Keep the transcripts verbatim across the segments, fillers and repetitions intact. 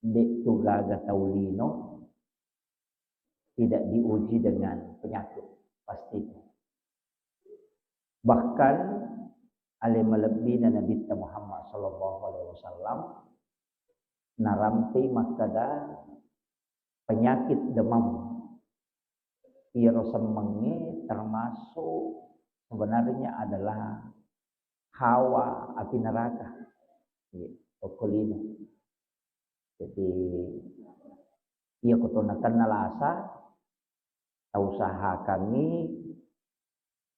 De'tu gaga tau lino tidak diuji dengan penyakit, pasti. Bahkan ale malebbina Nabitta Muhammad sallallahu alaihi wasallam narampei makkeda penyakit demam. Iyaro semmengnge termasuk sebenarnya adalah hawa api neraka. Iya, okko lino. Jadi, iya ko to nakenna lasa, tausahakangngi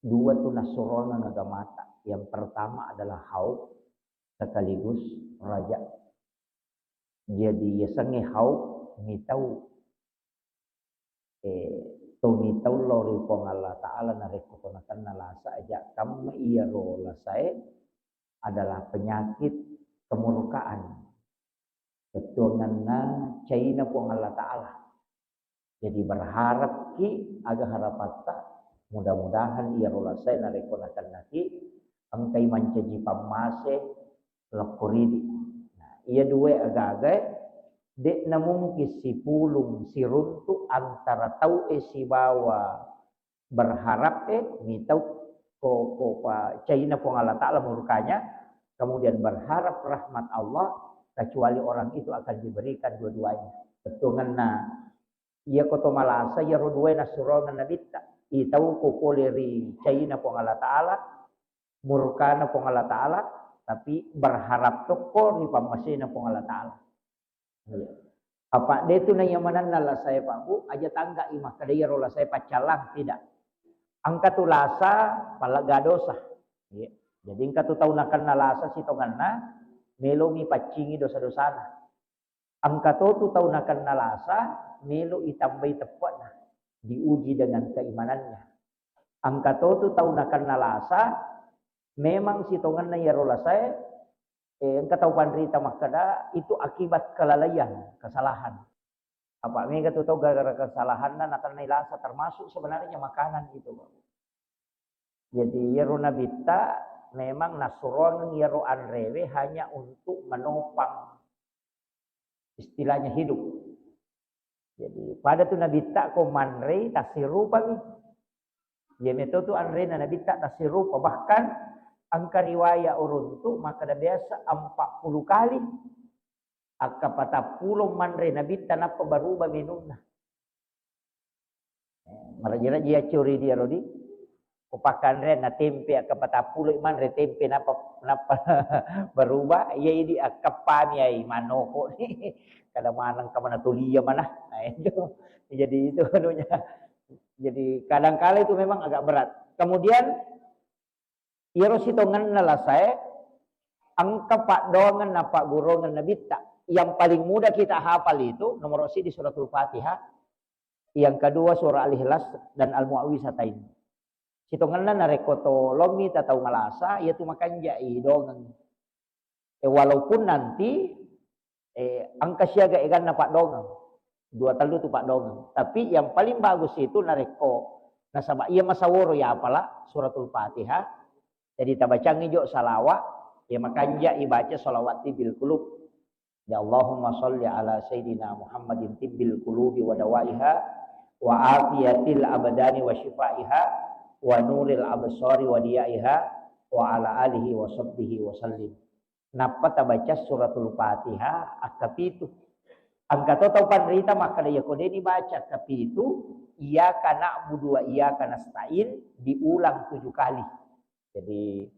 dua tu nassuroangeng agamata. Yang pertama adalah khauf sekaligus raja. Jadi, yasengnge khauf mitau, eh, to mitau lao ri Puang Allah Ta'ala narekko to nakenna lasa aja. Kamma iyaro lasae adalah penyakit kemurkaan. Bettuangenna caina Puang Allah Ta'ala. Jadi berharapki aga harapatta, mudah-mudahan iyaro lasae narekko nakennaki engkai mancaji pammase lokko ridi. Nah, iya dua aga-agae de'na mungkin sipulung siruntu antara tau'e sibawa berharap, eh, mitau ko, ko pa, caina Puang Allah Ta'ala murkanya, kemudian berharap rahmat Allah, kecuali orang itu akan diberikan dua-duanya. Bettuangenna, iya ko to malasa, iyaro dua nassuroangeng Nabitta. Itau ko pole ri caina Puang Allah Ta'ala, murkana Puang Allah Ta'ala, tapi berharap tokko ri pammasena Puang Allah Ta'ala. Iya. Apa de tu naiya manenna lasae, Pak Bu, aja tangga i makkeda iyaro lasae paccallang, tidak. Engka tu lasa pallegga dosa. Iya. Jadi engka tu tau nakenna lasa sitongenna, melomi paccingi dosa-dosana. Engka to tu tau nakenna lasa, melo itambai teppe'na, diuji dengan keimanannya. Engka to tu tau nakenna lasa, memang sitongenna iyaro lasae, eh, engka tau panrita makkeda, itu akibat kelalaian, kesalahan. Apa mega tu tau gara-gara kesalahanna nakennai lasa, termasuk sebenarnya makanan itu, Pak. Jadi, iyaro Nabitta memang nassuroangeng iyaro anrewe hanya untuk menopang, istilahnya, hidup. Jadi, pada tu Nabitta ko manrei tassirupami. Iya meto tu anrena Nabitta tassirupa. Bahkan engka riwaya uruntu makkeda biasa empat puluh kali. Akka patappulo manre Nabitta nappa berubah menuna. Maraji-raji accuri dia rodi. Ko pakkanreang na tempe akka patappulo manre tempe nappa, nappa berubah. Iya idi akkappami ai manoko. Kada maneng ka mana tulia mana. Nah, itu. Jadi itu anunya. Jadi kadangkala itu memang agak berat. Kemudian iyaro sitongenna lasae, engka paddoangeng na pagguruangeng Nabitta. Yang paling mudah kita hafal itu nomor siji Suratul Fatihah, yang kedua surah Al-Ikhlas dan Al-Muawwizatain. Sitongenna narekko to lommi tatau malasa, iyatu makanja i dongeng. Eh, walaupun nanti, eh, engka siaga eganna paddoangeng, dua tellu tu paddoangeng. Tapi yang paling bagus itu narekko nasaba iya masaworo ya apala Suratul Fatihah. Jadi tabacangngi jo salawat, ya makanja ibaca salawat tibbil qulub. Ya Allahumma salli ala Sayyidina Muhammadin tibbil qulubi wa dawaiha wa afiyatil abdani wa shifaiha wa nuril absari wa diyaiha wa ala alihi wa sahbihi wa sallim. Nappa tabaca Suratul Fatihah akkapitu. Engka to tau panrita makkeda, iya ko de' nibaca akkapitu, iyyaka na'budu wa iyyaka nasta'in diulang tujuh kali. Jadi,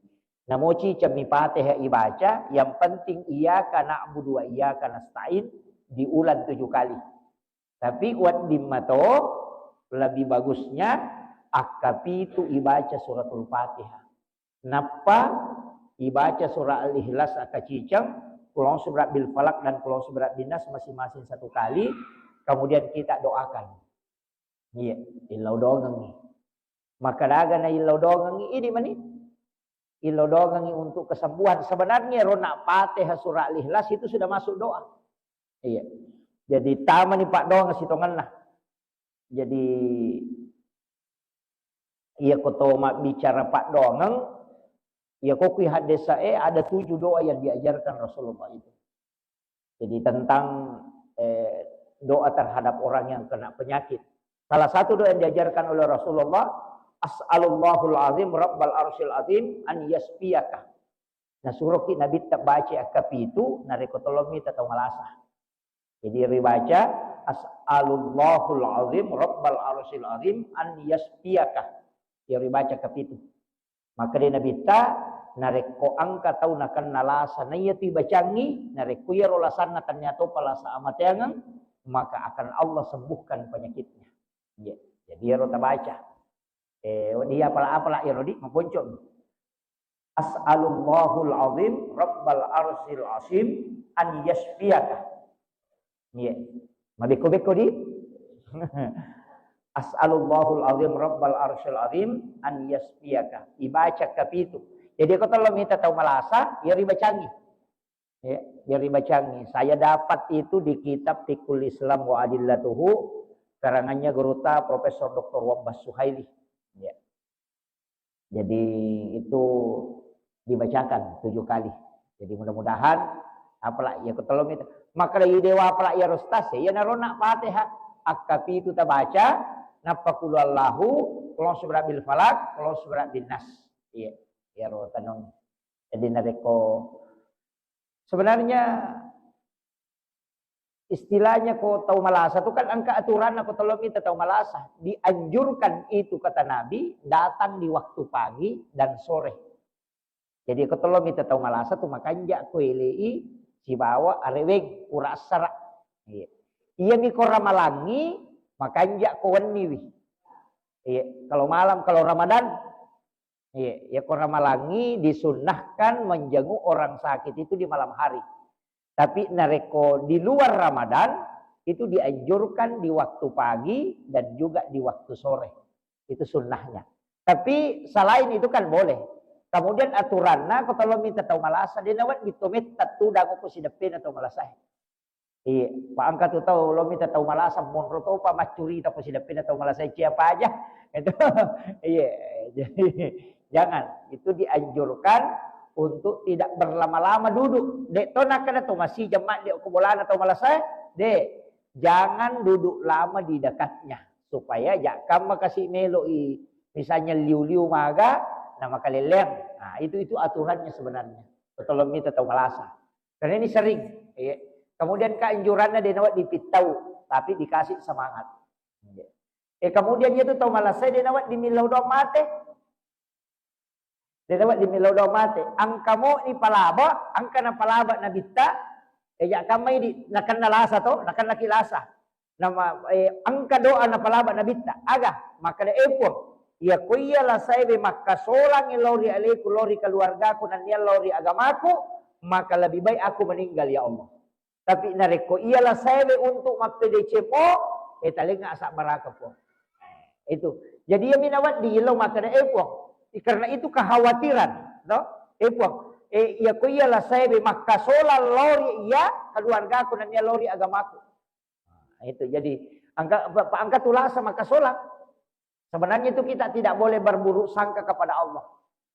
namoci cemmi Fatihah ibaca, yang penting iyyaka na'budu wa iyyaka nasta'in diulang tujuh kali. Tapi wedding mato, lebih bagusnya akkapitu ibaca Suratul Fatihah. Nappa ibaca surah Al-Ikhlas akkaciceng, Qul a'udzu birabbil falaq dan Qul a'udzu birabbin nas masing-masing satu kali, kemudian kita doakan. Iya, illau dongengngi. Makkadaga na illau dongengngi, idi mani. Illau dongengngi untuk kesembuhan. Sebenarnya rona Fatihah surah Al-Ikhlas itu sudah masuk doa. Iya. Jadi tamani paddoangeng sitongenna. Jadi iya ko to mabbicara paddoangeng, iya ko kui haddesae ada tujuh doa yang diajarkan Rasulullah itu. Jadi tentang eh, doa terhadap orang yang kena penyakit. Salah satu doa yang diajarkan oleh Rasulullah, "As'alullahul azim rabbal arsyil azim an yasfiyaka." Nasuroki Nabitta baca akkapitu narekko tolong mita tau malasa. Jadi ribaca, "As'alullahul azim rabbal arsyil azim an yasfiyaka." Ya ribaca akkapitu. Makkeda Nabitta, narekko engka tau nakenna lasa, naiyatu ibacangngi, narekko iyaro lasanna tennia topa lasa amateangeng, maka akan Allah sembuhkan penyakitnya. Iya. Jadi iyaro tabaca. Eh, wedding apala-apala iyaro di maponcong. "As'alullahul azim rabbal arsyil azim an yasfiyaka." Iya. Mabekko-bekko di. "As'alullahul azim rabbal arsyil azim an yasfiyaka." Ibaca kapitu. Jadi ko tolong mita tau malasa, ya ribacangi. Ya, ya ribacangi. Saya dapat itu di kitab Fiqhul Islam wa Adillatuhu, karangannya guruta Profesor Doktor Wabbas Suhaili. Ya. Jadi itu dibacakan tujuh kali. Jadi mudah-mudahan apala iya ko tolong mita. Maka dari dewa apala iya rostas ya, iya narona Fatihah. Akkapitu tabaca, nappa qul huwallahu, qul a'udzu birabbil falaq, qul a'udzu birabbin nas. Iya, iya ro tenung. Jadi narekko sebenarnya istilahnya ko tau malasa tu kan engka aturanna ko tolong mita tau malasa. Dianjurkan itu kata Nabi datang di waktu pagi dan sore. Jadi ko tolong mita tau malasa tu makanja ko elei sibawa areweng pura assara. Iya. Iya mi ko ramalangi makanja ko wenniwi. Iya. Kalau malam, kalau Ramadan, iya, ya ko ramalangi disunnahkan menjenguk orang sakit itu di malam hari. Tapi narekko di luar Ramadan, itu dianjurkan di waktu pagi dan juga di waktu sore. Itu sunnahnya. Tapi selain itu kan boleh. Kemudian aturanna ko tolong mita tau malasa, de nawedding to metta tudang ko sideppena tau malasa. Iya, pa engka tu tau lo mita tau malasa, monro topa maccurita ko sideppena tau malasa, cia paja. Itu, iya, jadi jangan. Itu dianjurkan untuk tidak berlama-lama duduk. Dek to nakkeda to masih jemma dek ko bolana tau malasa, dek. Jangan duduk lama di dekatnya supaya jakkamma kasi meloi misalnya liu-liu maga na makalelleang. Nah, itu itu aturannya sebenarnya. Ko tolong mita tau malasa. Karena ini sering. Iya. Kemudian keanjurannya dia nawa dipittau, tapi dikasih semangat. Iya. Eh, kemudian itu tau malasa dia nawa dimillau doang mate. Dia nawa dimillau doang mate. Engka mo ni palaba, engka na palaba Nabitta. Eh, ya kamai di nakenna lasa to, nakenna ki lasa. Nama, eh, engka doa napalaba Nabitta. Aga, makkeda, "Eh, Puang, iya ko iya lasaewe makkasolangi lao ri aleku, lao ri keluargaku, nennia lao ri agamaku, maka lebih baik aku meninggal, ya Allah. Tapi narekko iya lasaewe untuk mappedeceng mo, eh, talengnga asabbaraka, Puang." Itu. Jadi iya minawedding lao makkeda, "Eh, Puang, karena itu kekhawatiran, to? Eh, Puang, eh, iya ko iya lasaewe makkasolang lao ri iya keluargaku, nennia lao ri agamaku." Nah, itu. Jadi, angka, pa-, pa-, angka tulasa maka solang. Sebenarnya itu kita tidak boleh berburuk sangka kepada Allah.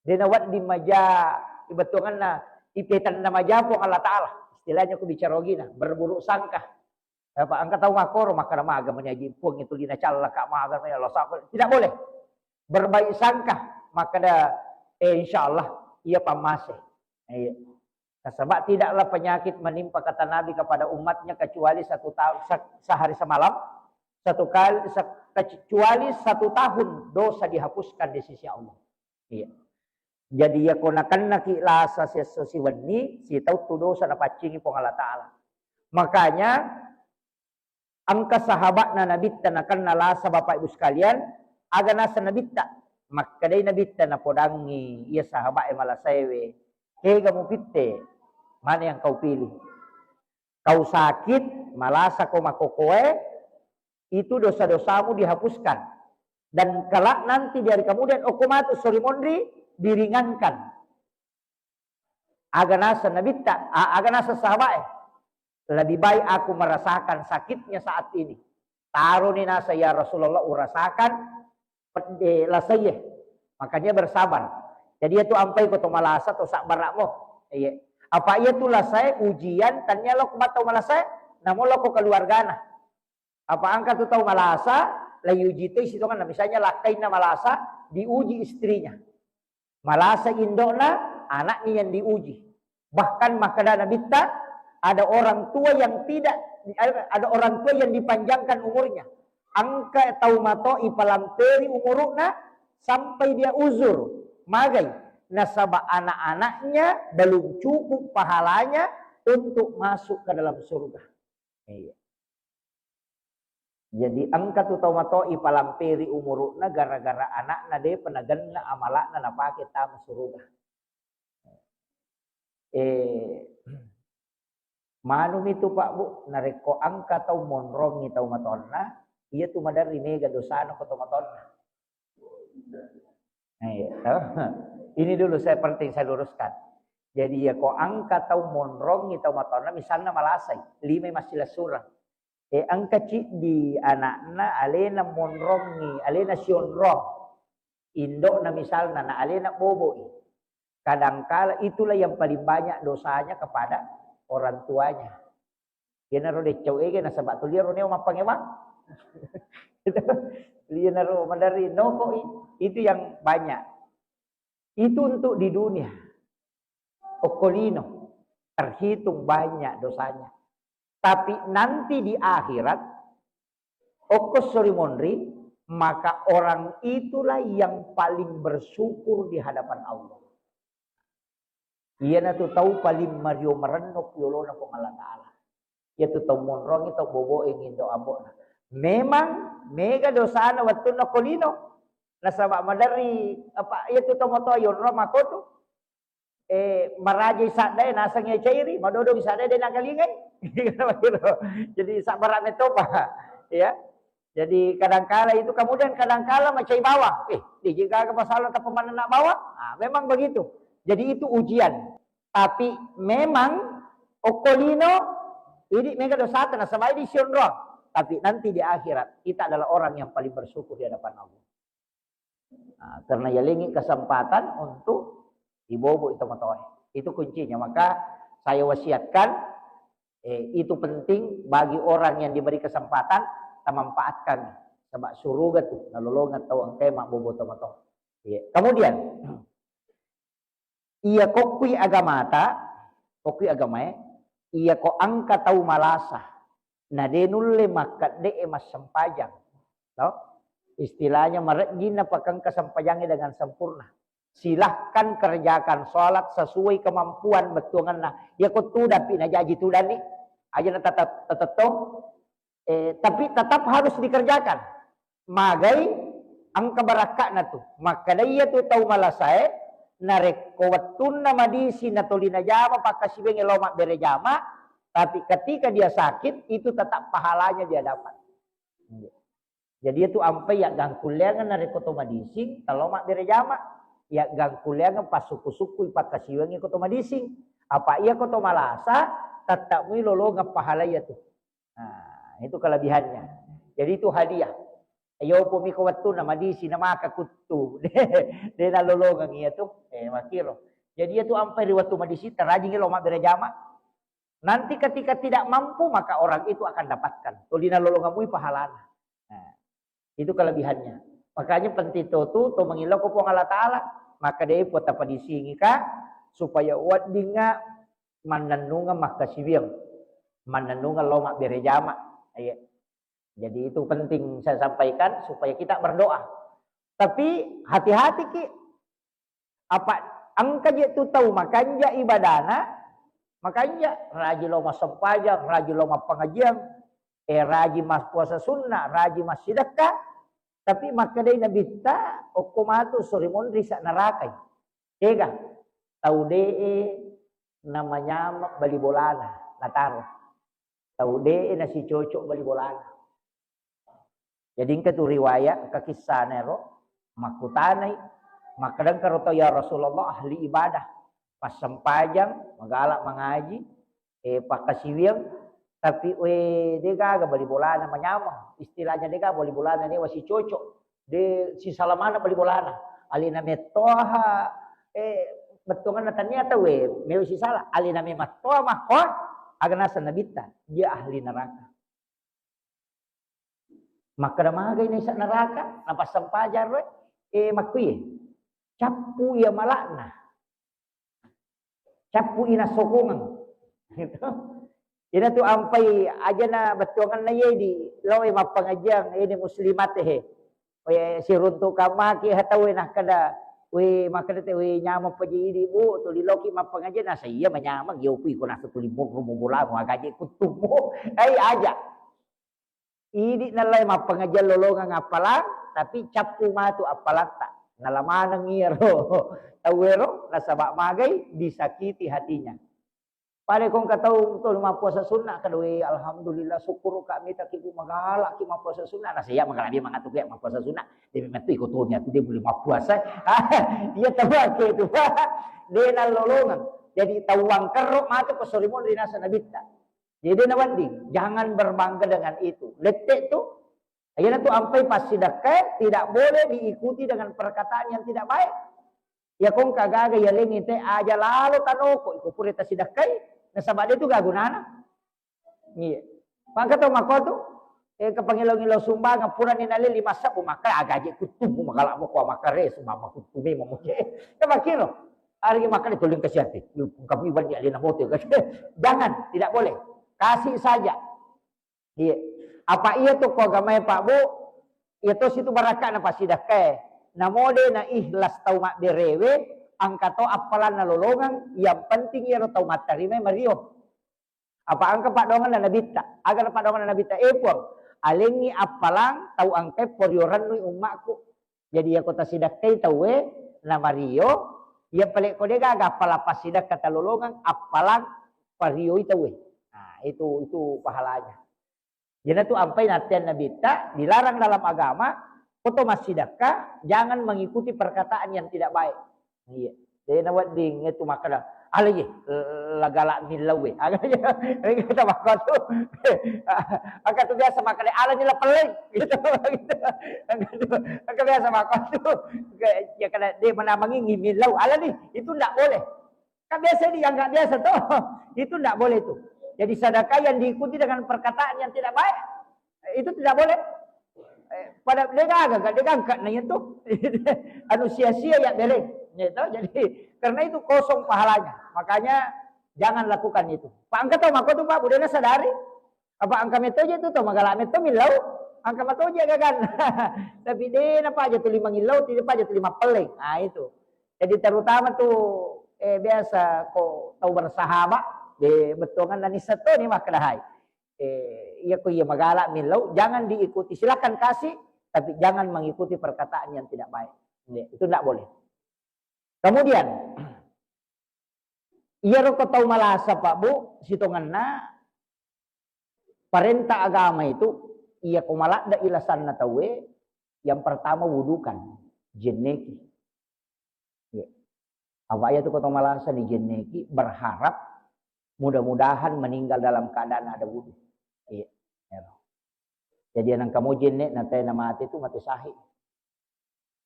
Dena wedding maja, ibetonganna, ipetanna maja Puang Allah Ta'ala. Istilahnya ku bicara ogina, berburuk sangka. Apa angka tau makkoro, makkeda maga meni aji Puang itu lina callaka maga meni Allah Ta'ala. Tidak boleh. Berbaik sangka, makkeda, eh, insya Allah, iya pammase. Iya. Nasaba tidaklah penyakit menimpa kata Nabi kepada umatnya kecuali satu tahun, se-, sehari semalam, satu kali, se-, kecuali satu tahun dosa dihapuskan di sisi Allah. Iya. Jadi iya ko nakennaki lasa siesso siwenni, sitauttu dosa napaccingi Puang Allah Ta'ala. Makanya, engka sahaba'na Nabitta nakenna lasa, Bapak Ibu sekalian, aga naseng Nabitta? Makkedai Nabitta napodangngi iya sahaba'e malasaewe, "Kega mupitte? Mana yang kau pilih? Kau sakit, malasa ko makokoe, itu dosa-dosamu dihapuskan. Dan kelak nanti di hari kemudian, okko matu sori monri, diringankan." Aga naseng Nabitta, a-, aga naseng sahaba'e, "Lebih baik aku merasakan sakitnya saat ini." Taroni naseng, "Ya Rasulullah, urasakan pedde lasaie." Makanya bersabar. Jadi itu ampai ko to malasa to sabbara'mo. Iya. Apa iya tu lasae ujian, tania lo ko mata malasa, Namoloko keluargana. Apa engka tu tau malasa, la iuji toi sitongenna. Misalnya lakkainna malasa, diuji istrinya. Malasa indokna, anaknya yang diuji. Bahkan makkeda Nabitta, ada orang tua yang tidak, ada orang tua yang dipanjangkan umurnya. Engka tau mato ipalamperi umurukna sampai dia uzur. Magai? Nasaba anak-anaknya belum cukup pahalanya untuk masuk ke dalam surga. Iya. Jadi engka tu tau mato ipalamperi umurukna gara-gara anakna depa nagenna amalakna napake tama suruga. Eh, manumi tu Pak Bu, narekko engka tau monrongi tau matonna, iya tu maderri mega dosana ko tau matonna. Nah, iya, toh. Ini dulu saya penting saya luruskan. Jadi ya ko engka tau monrongi tau matonna, misalna malasai, limai massilessureng. Eh, engka ciddi anakna alena monrongi, alena sionrong. Indokna misalna, na alena boboi. Kadangkala itulah yang paling banyak dosanya kepada orang tuanya. Iyanaro deccau ege nasaba tu liaro neo mappangewang. Iyanaro maderri nokoi. Itu yang banyak. Itu untuk di dunia. Okko lino terhitung banyak dosanya. Tapi nanti di akhirat, okko sori monri, maka orang itulah yang paling bersyukur di hadapan Allah. Iyanatu tau paling mario marenno ku yolona Puang Allah Ta'ala. Iyatu tau monrongi, tau boboe, ngindo ambo'na. Memang mega dosana wettunna ko lino. Nasaba maderri apa, iyatu tau matoa yonro makotu. Eh, marajai saddae naseng iya cairi, madodong saddae de nakalingai. Jadi sabbara metopa. Ya. Jadi kadangkala itu, kemudian kadangkala macai bawang. Eh, di gaga masalah tappa manenna bawang. Ah, memang begitu. Jadi itu ujian. Tapi memang okko lino, idi mega dosata nasaba idi sionrong. Tapi nanti di akhirat kita adalah orang yang paling bersyukur di hadapan Allah. Nah, karena yalengi kesempatan untuk ibobo itu matoe. Itu kuncinya. Maka saya wasiatkan, eh, itu penting bagi orang yang diberi kesempatan, kita manfaatkan. Sebab suruga tu nalolongeng tau engkae mabbobo tomatoa. Iya. Kemudian, iya kokkui agamata, kokkui agamae, iya ko engka tau malasa, na de nulle makkedde'e massempajang. To? Istilahnya marejjing napakengka sempajangnge dengan sempurna. Silahkan kerjakan sholat sesuai kemampuan bettuangenna. Iya ko tudappi najaji tudanni, aja na tata-, tatettong. Eh, tapi tetap harus dikerjakan. Magai engka barakka'na tu. Makkedai iya tu tau malasae, narekko wettunna madisi natoli najama pakkasiwiangnge lao mabbere jama, tapi ketika dia sakit, itu tetap pahalanya dia dapat. Jadi itu ampai yaggangkulleangeng narekko to madising, talo mabbere jama. Yaggangkulleangeng passukku-sukkui pakkasiwiangnge ko to madising. Apa iya ko to malasa, tetap mui lolongeng pahala iya tu. Nah, itu kelebihannya. Jadi itu hadiah. Iyo, upomiko wettunna madisi na maka kuttu. De nalolongeng iya tu. Eh, makiro. Jadi iya tu ampai ri wettu madisi, tarajingi lo mabbere jama. Nanti ketika tidak mampu, maka orang itu akan dapatkan. Tuli nalolongeng mui pahalana. Nah, itu kelebihannya. Makanya penting to tu, to mangillau ko Puang Allah Ta'ala. Maka de pota padisingika supaya weddingnga mannennungeng makkasiwiang, mannennungeng lao mabbere jama. Iya. Jadi itu penting saya sampaikan supaya kita berdoa. Tapi hati-hati ki, apa engka je tu tau makanja ibadana, makanja raji lao massempajang, raji lao mappangajiang, eh, raji mas-, puasa sunnah, raji massidekka, tapi makkedai Nabitta, okko matu sori monri sa narakai. Tega, tau de'e namanyameng bali bolana nataro. Tau de'e nasicocok bali bolana. Jadi engka tu riwayat, engka kissana ero, makkutanai, makkeda engka ro tau, "Ya Rasulullah, ahli ibadah, passempajang, magala mangaji, eh, pakkasiwiang, tapi, we, de gaga bali bolana manyameng, istilahnya de gaga bali bolana newa sicocok, de sisala maneng bali bolana, alena mettoha, eh, bettuanna tania tau, we, mewa sisala, alena memettoha makko, Aga naseng Nabitta, dia ahli neraka. Makkeda magai naisa neraka, napassempajang ro, eh, makkuye. Cappu iya malakna. Cappu ina sokongeng. Gitu. Ina tu ampai ajana bettuanganna ye di loe mappangajiang, eh, ini muslimat he. We siruntu kamaki hatawe nakkeda, we makkeda te, we nyameng paji idi, Bu, tuli loki mappangajiang, nasa iya manyameng, yo kui ko nasa tuli murru mubulamu agaje kuttumu. Ai aja. Idi nallai mappangajiang lolongeng appalang, tapi cappu matu appalatta. Nala maneng iyaro tauwero, nasaba magai disakiti hatinya. Pada kongka tau to mappuasa sunna, kada, "We, alhamdulillah, syukur ka mita ki, Bu, magala ki mappuasa sunna." Nasa iya magala dia mangatu ki mappuasa sunna. Dia memang tu iko tonya tu dia boleh mappuasa. Iya tabake tu, Pak. Dia nalolongeng. Jadi tau wangkerro matu ko sorimun ri nasa Nabitta. Jadi dia nawedding, jangan berbangga dengan itu. Lettek tu, iyana tu ampai passidakkae tidak boleh diikuti dengan perkataan yang tidak baik. Ya kongka gaga ya lengi te aja lalo tanoko, iko pura tasidakkai, nasaba dia tu gagunana. Iya. Maka tau mako tu, eh, kepangilo-ngilo sumbangan pura ni nale lima sabu maka agaje kutumu magala mo ko makare sumbangan kutumu mo. Ya makiro. Hari maka dituling kasihan te. Kamu iwan di alina mote. Jangan, tidak boleh. Kasih saja. Iya. Apa iya tu ko agamae, Pak, Bu? Iya to situ barakka na pasidakkae. Namo de na ikhlas tau mabberewe, angka to appalanna lolongeng, yang penting iyaro tau mattarima mario. Apa angka paddoanganna Nabitta? Aga na paddoanganna Nabitta? Eh, Puang, alengngi appalang tau angkai porio rennui ummakku. Jadi, iyako tasidakkai tauwe na mario, iya pale ko de gaga appalang passidakka talolongeng, appalang parioi tauwe. Nah, itu, itu pahalanya. Jadi, tu ampai nattean Nabitta dilarang dalam agama, ko to massidakka, jangan mengikuti perkataan yang tidak baik. Iya. Jadi, nawedding itu makkeda, "Ala ye, lagala millau we." Kata makkatu. Angka tu biasa makkeda, "Ala ni la pelleng." Gitu. Angka tu, angka biasa makkatu. Ya, kada de menamangi millau. Ala ni, itu ndak boleh. Kan biasa dianggap biasa toh. Itu ndak boleh tuh. Jadi sedekah yang diikuti dengan perkataan yang tidak baik, eh, itu tidak boleh. Eh, pada de gaga, de gaga na itu. Anu sia-sia ya bere. Gitu. Jadi karena itu kosong pahalanya. Makanya jangan lakukan itu. Pak angka tau mako tu Pak, budena sadari. Apa angka metoje tu tau magala meto millau. Angka metoje gagan. Tapi de na paja tu lima ngillau, tidak paja tu lima pelleng. Nah itu. Jadi terutama tu, eh, biasa ko tau bersahabat, de bettuangan nani seto ni makkedahai. Eh, iya ko iya magala millau, jangan diikuti. Silakan kasih, tapi jangan mengikuti perkataan yang tidak baik. Ya, itu ndak boleh. Kemudian, iyaro ko tau malasa, Pak, Bu, sitongenna parenta agama itu, iya ko maladde ilasanna tauwe, yang pertama wudukan, jenneki. Iya. Apa iya tu ko tau malasa ni jenneki, berharap mudah-mudahan meninggal dalam keadaan ada wudu. Iya. Iya. Jadi nang kamu jenne na tena mate tu mate sahih.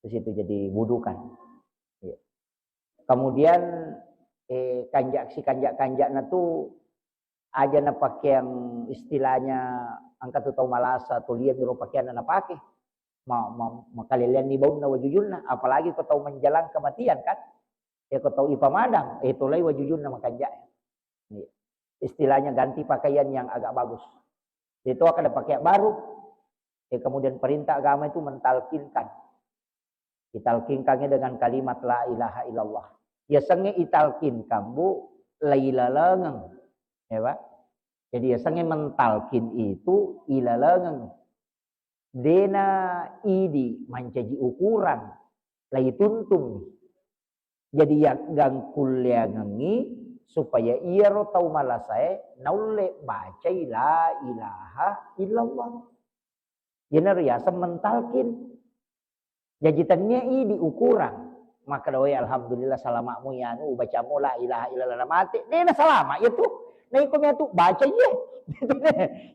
Terus itu jadi wudukan. Iya. Kemudian, eh, kanjak si kanjak-kanjakna tu aja na pakeang istilahnya angka tu tau malasa tu lia miro pakeanna napake. Ma, ma, makaleleanni baunna wajujunna, apalagi ko tau menjelang kematian kan. Ya ko tau ipamadang, eh tolai wajujunna makanjak. Iya. Istilahnya ganti pakaian yang agak bagus. Itu akan ada pakaian baru. Eh, kemudian perintah agama itu mentalkinkan. Ditalkinkannya dengan kalimat la ilaha illallah. Yasengnge italkinkan, Bu, lailalengeng. Ya, Pak? Jadi yasengnge mentalkin itu ilalengeng. Dena idi mancaji ukuran, laituntung. Jadi yaggangkulleangengngi supaya iyaro tau malasae naulle bacai la ilaha illallah. Iyanaro yaseng mentalkin. Jaji tennia idi ukuran. Makkeda, "Woi, alhamdulillah, salama'mu iyanu, ubacammu la ilaha illallah na mate." Dena salama iya tu. Na iko mia tu baca iye.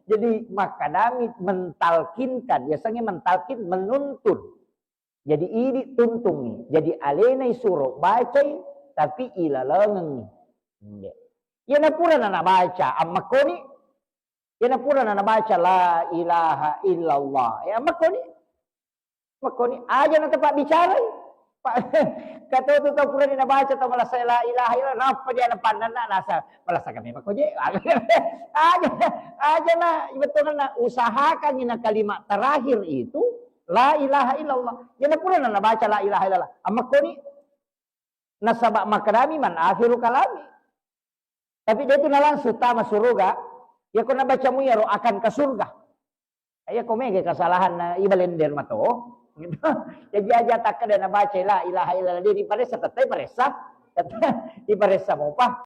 Jadi makkedami mentalkinkan, yasengnge mentalkin, menuntun. Jadi idi tuntungngi. Jadi alena isuro bacai, tapi ilalengengngi. Nggih. Iyana purana nabaca, ammakkoni. Iyana purana nabaca la ilaha illallah. Ya, ammakkoni. Makkoni, aja na tapabbicarai. Pa-, kato tu tau purani nabaca tau malasa la ilaha illallah, nappa dia napannanna nasa malasa kami makko je. Aja, aja na, bettuanna usahakan ina kalimat terakhir itu la ilaha illallah. Jadi purana nabaca la ilaha illallah. Ammakkoni, nasaba makkedami man akhiru kalami. Tapi dia itu na langsung tama suruga. Ya ko nabaca mu yaro akan ke surga. Iya ko mega kesalahan na ibalender mato. Gitu. Jadi aja takkeda nabaca la ilaha illallah dia diparessa, tettai paressa. Diparessa mopa.